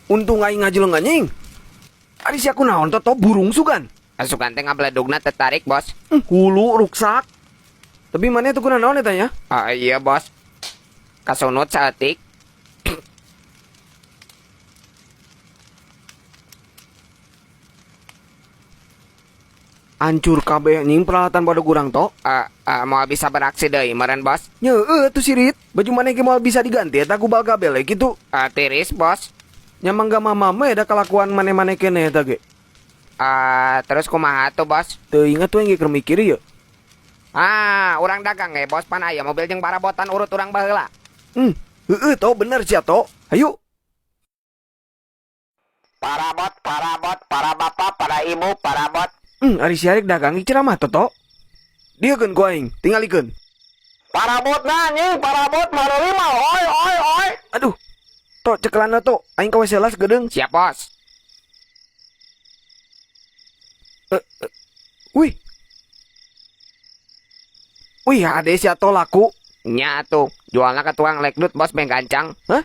Untung aing ngajeleng, anjing. Ari sia kunaon, Toto, burung sugan? Asukan teh ngabeledugna tertarik, Bos. Hulu ruksak. Tapi maneh tuh kunaon eta nya? Ah, iya, Bos. Kasunut saeutik. Hancur kabeh, anjing, peralatan pada kurang, To. Moal bisa beraksi deui meureun, Bos. Nya tuh sirit. Baju maneh ge moal bisa diganti eta ku bal kabel gitu. Tiris, Bos. Nya mangga mama ada kelakuan maneh-maneh keneh eta ge. Terus kumaha tuh, Bos? Teu inget tuh yang keur mikir ya. Ah, urang dagang ge, Bos, pan aya mobil jeung parabotan urut urang baheula. Heeh, To, bener sia, To. Ayo. Parabot, parabot, para bapak, para ibu, parabot. Ari sia rek dagang ceramah, Toto. Dieukeun ku aing, tingalikeun. Parabot na anjing, parabot mareuy oi oi oi. Aduh. To, cekelana, To, aing ka WC las gedeung. Siap, Bos. Wih. Wih, ade sia, To, laku. Nya tuh, jualna ke tukang lekdut, Bos, beng gancang. Hah?